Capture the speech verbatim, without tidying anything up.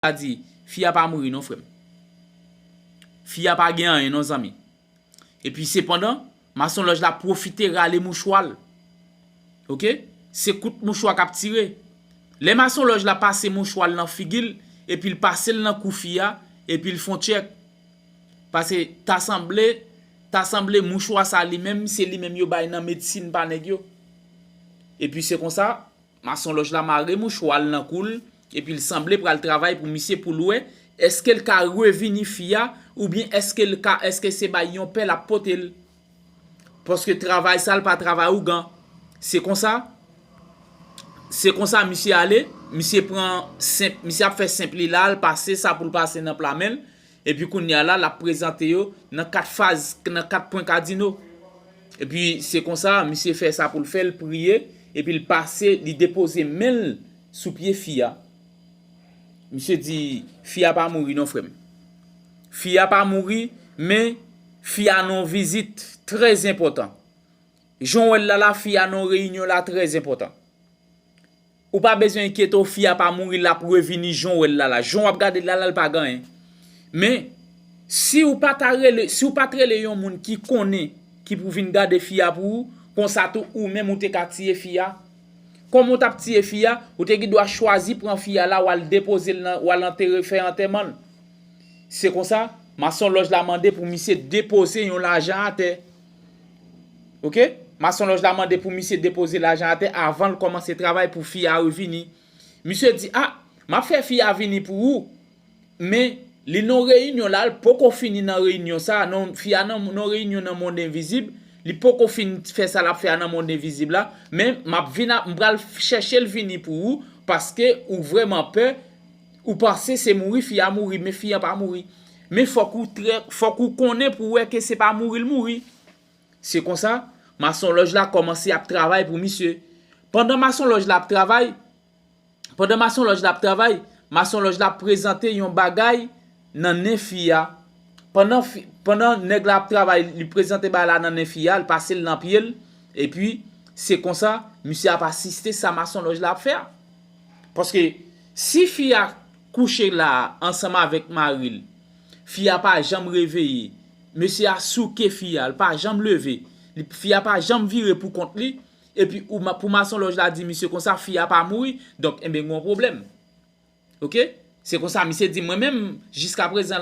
la di, fi a pa mouri non, frè m. Fi a pa gen anyen non, zanmi. Epi sepandan, masonlòj la pwofite rale mouchwa l. Oke? Se kout mouchwa k ap tire. Lè masonlòj la pase mouchwa l nan figi l, epi l pase l nan kou fi a, epi l fè yon tchèk. Paske ta sanble, ta sanble mouchwa sa li menm, se li menm yo bay nan medsin pa nèg yo. Epi se konsa, masonlòj la mare mouchwa l nan kou l, epi l sanble pral travay pou misye pou l wè, èske l ka revini fi a, oubyen èske l ka, èske se bay yon pè l ap pote l. Paske travay sa l pa travay ougan. Se konsa, se konsa misye ale, misye pran senp, misye ap fè senp li la, l pase sa pou l pase nan pla men l, epi kounye a la, l ap prezante yo nan kat faz, nan kat pwen kadino. Epi se konsa, misye fè sa pou l fè, l priye, epi l pase, li depoze men l sou pye fi a. Misye di, fi a pa mouri non, frè m. Fi a pa mouri, men fi a nan yon vizit trè enpòtan. Jan w wè l la la, fi a nan yon reyinyon la trè enpòtan. Ou pa bezwen enkyete w, fi a pa mouri, l ap revini jan w wè l la la. Jan w ap gade l la la, l pa gen anyen. Men, si w pa ta rele, si w pa t rele yon moun ki konnen, ki pou vin gade fi a pou ou, konsa tou ou menm ou te ka tiye fi a. Kòman w t ap tiye fi a, ou te gen dwa chwazi pran fi a la, w al depoze l nan, w al antere, fè antèman l. Se konsa, masonlòj la mande pou misye depoze yon lajan atè. Oke? Masonlòj la mande pou misye depoze lajan atè avan l kòmanse travay pou fi a revini. Misye di, a, m ap fè fi a vini pou ou, men li nan reyinyon la, l poko fini nan reyinyon sa, non, fi a nan, nan reyinyon nan mond envizib, li poko fin fè sa l ap fè a nan mond envizib la, men m ap vin, m pral chèche l vini pou ou, paske ou vrèman pè, ou panse se mouri fi a mouri, men fi a pa mouri. Men fòk ou trè, fòk ou konnen pou wè ke se pa mouri l mouri. Se konsa, masonlòj la kòmanse ap travay pou misye. Pandan masonlòj la ap travay, pandan masonlòj la ap travay, masonlòj la ap prezante yon bagay nan nen fi a. Pandan fi, pandan nèg la ap travay, li prezante bagay la nan nen fi a, li pase l nan pye l, epi se konsa, misye ap asiste sa masonlòj la ap fè a. Paske si fi a kouche la ansanm avèk mari l, fi a pa janm reveye, mesye a souke fi a, l pa janm leve, li, fi a pa janm vire pou kont li, epi ou, ma, pou masonlòj la di misye konsa, fi a pa mouri, donk, enben, gen yon pwoblèm. Oke? Se konsa, misye di, mwen menm, jiskaprezan,